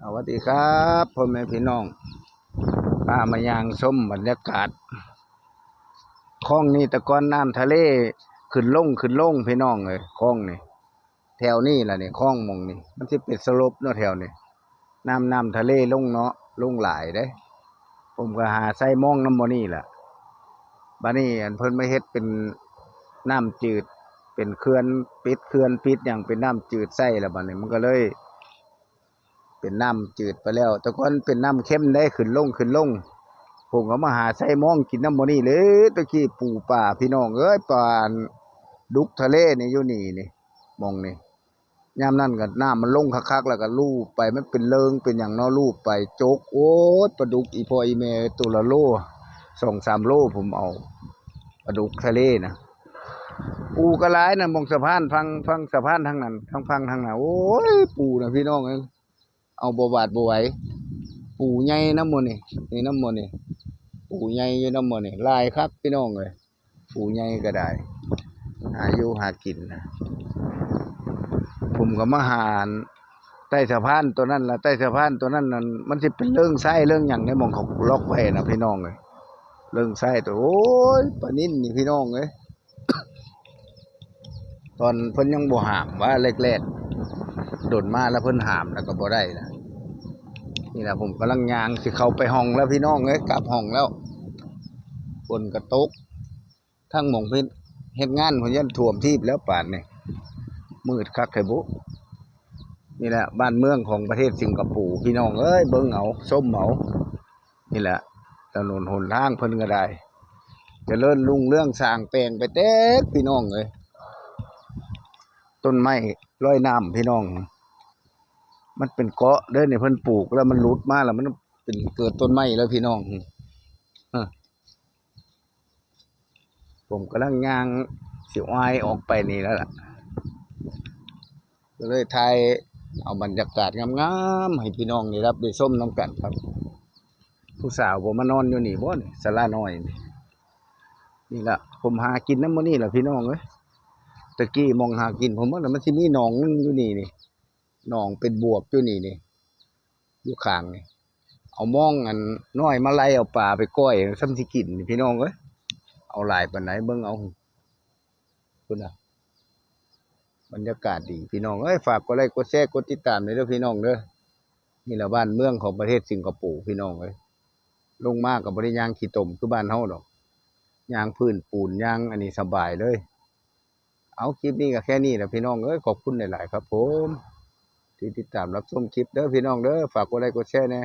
ສະຫວັດດີຄັບ ພໍ່ແມ່ພີ່ນ້ອງ ພາມາຍ່າງຊົມບັນຍາກາດ ຄອງນີ້ແຕ່ກ່ອນນ້ຳທະເລຂຶ້ນລົງ ຂຶ້ນລົງ ພີ່ນ້ອງເອີຍ ຄອງນີ້ ແຖວນີ້ລະນີ້ ຄອງໝ່ອງນີ້ ມັນຊິເປັນສະຫຼົບເນາະແຖວນີ້ ນ້ຳ ນ້ຳທະເລລົງເນາະ ລົງຫຼາຍເດ້. ຜົມກໍຫາໃສ່ມອງນຳໝ່ອງນີ້ລະ ບາດນີ້ອັນເພິ່ນມາເຮັດເປັນນ້ຳຈືດ ເປັນເຂື່ອນ ປິດເຂື່ອນ ປິດຫຍັງ ເປັນນ້ຳຈືດໃສ່ລະ ບາດນີ້ມັນກໍເລີຍ ເປັນນ້ຳຈືດໄປແລ້ວ ແຕ່ກ່ອນເປັນນ້ຳເຄັມເດ້ ຂຶ້ນລົງ ຂຶ້ນລົງ ຜົມກໍມາຫາໃສ່ມອງກິນນຳໝ່ອງນີ້ເລີຍ. ແຕ່ກີ້ປູປາ ພີ່ນ້ອງເອີຍ ປາດຸກທະເລນີ້ຢູ່ນີ້ນີ້ ໝ່ອງນີ້ ຍາມນັ້ນກໍນ້ຳມັນລົງຄັກໆ ແລ້ວກໍລູບໄປ ມັນເປັນເລີງເປັນຫຍັງເນາະ ລູບໄປ ຈົກ ໂອ້ຍ ປາດຸກອີ່ພໍ່ອີ່ແມ່ເອີຍ ໂຕລະໂລ ສອງສາມໂລ ຜົມເອົາປາດຸກທະເລນະ. ປູກໍຫຼາຍນະ ໝ່ອງສະພານ ຝັ່ງ ຝັ່ງສະພານທາງນັ້ນ ທາງຝັ່ງທາງນັ້ນ ໂອ້ຍ ປູນະ ພີ່ນ້ອງເອີຍ ເອົາບໍ່ຫວາດບໍ່ໄຫວ. ປູໃຫຍ່ນຳໝ່ອງນີ້ ນີ້ນຳໝ່ອງນີ້ ປູໃຫຍ່ຢູ່ນຳໝ່ອງນີ້ ຫຼາຍຄັກ ພີ່ນ້ອງເອີຍ ປູໃຫຍ່ກໍໄດ້ ຫາຢູ່ຫາກິນນະ. ຜົມກໍມາຫາໃຕ້ສະພານໂຕນັ້ນລະ ໃຕ້ສະພານໂຕນັ້ນນັ້ນ ມັນຊິເປັນເລີງຊາຍເລີງຫຍັງໃນໝ່ອງເຂົາລັອກໄວ້ນະ ພີ່ນ້ອງເອີຍ ເລີງຊາຍໂຕ ໂອ້ຍ ປານິນນີ້ ພີ່ນ້ອງເອີຍ ຕອນເພິ່ນຍັງບໍ່ຫ້າມວ່າແລກໆ ດົນມາແລ້ວເພິ່ນຫ້າມແລ້ວກໍບໍ່ໄດ້ລະ. ນີ້ລະ ຜົມກຳລັງຍ່າງຊິເຂົ້າໄປຫ້ອງແລ້ວ ພີ່ນ້ອງເອີຍ ກັບຫ້ອງແລ້ວ ຝົນກໍຕົກ ທາງໝ່ອງເພິ່ນເຮັດງານພຸ້ນ ຢ້ານຖ້ວມທີບແລ້ວປານນີ້ ມືດຄັກແທ້ບຸ. ນີ້ແຫຼະ ບ້ານເມືອງຂອງປະເທດສິງກະໂປ ພີ່ນ້ອງເອີຍ ເບິ່ງເອົາ ຊົມເອົາ. ນີ້ແຫຼະ ຖະໜົນຫົນທາງເພິ່ນກໍໄດ້ ຈະເລີນຮຸ່ງເຮືອງ ສ້າງແປງໄປແຕກ ພີ່ນ້ອງເອີຍ. ຕົ້ນໄມ້ລອຍນ້ຳ ພີ່ນ້ອງ ມັນເປັນເກາະເດີ້ນີ້ ເພິ່ນປູກແລ້ວມັນຫຼຸດມາແລ້ວ ມັນເປັນເກີດຕົ້ນໄມ້ແລ້ວ ພີ່ນ້ອງ. ເອີ ຜົມກຳລັງຍ່າງຊິອາຍອອກໄປນີ້ແລ້ວລະ ກໍເລີຍຖ່າຍເອົາບັນຍາກາດງາມໆ ໃຫ້ພີ່ນ້ອງໄດ້ຮັບໄດ້ຊົມນຳກັນຄັບ. ຜູ້ສາວບໍ່ມານອນຢູ່ນີ້ບໍ່ນີ້ ສາລານ້ອຍນີ້? ນີ້ລະ ຜົມຫາກິນນຳໝ່ອງນີ້ລະ ພີ່ນ້ອງເອີຍ. ແຕ່ກີ້ໝ່ອງຫາກິນຜົມ ມັນ ມັນຊິມີໜອງໜຶ່ງຢູ່ນີ້ນີ້ ໜອງເປັນບວກຢູ່ນີ້ນີ້ ຢູ່ຂ້າງນີ້ ເອົາມອງອັນນ້ອຍມາໄລ່ເອົາປາໄປກ້ອຍ ສ່ຳຊິກິນນີ້ ພີ່ນ້ອງເອີຍ. ເອົາຫຼາຍປານໃດ ເບິ່ງເອົາ ພຸ້ນນະ ບັນຍາກາດດີ ພີ່ນ້ອງເອີຍ. ຝາກກົດໄລກົດແຊ ກົດຕິດຕາມແດ່ເດີ້ ພີ່ນ້ອງເດີ້. ນີ້ລະບ້ານເມືອງຂອງປະເທດສິງກະໂປ ພີ່ນ້ອງເອີຍ. ລົງມາກໍບໍ່ໄດ້ຍ່າງຂີ້ຕົມຄືບ້ານເຮົາດອກ ຍ່າງພື້ນປູນ ຍ່າງອັນນີ້ສະບາຍເລີຍ. ເອົາ ຄລິບນີ້ກໍແຄ່ນີ້ລະ ພີ່ນ້ອງເອີຍ. ຂອບຄຸນຫຼາຍໆ ຄັບຜົມ ທີ່ຕິດຕາມຮັບຊົມຄລິບເດີ້ ພີ່ນ້ອງເດີ້. ຝາກກົດໄລກົດແຊແດ່.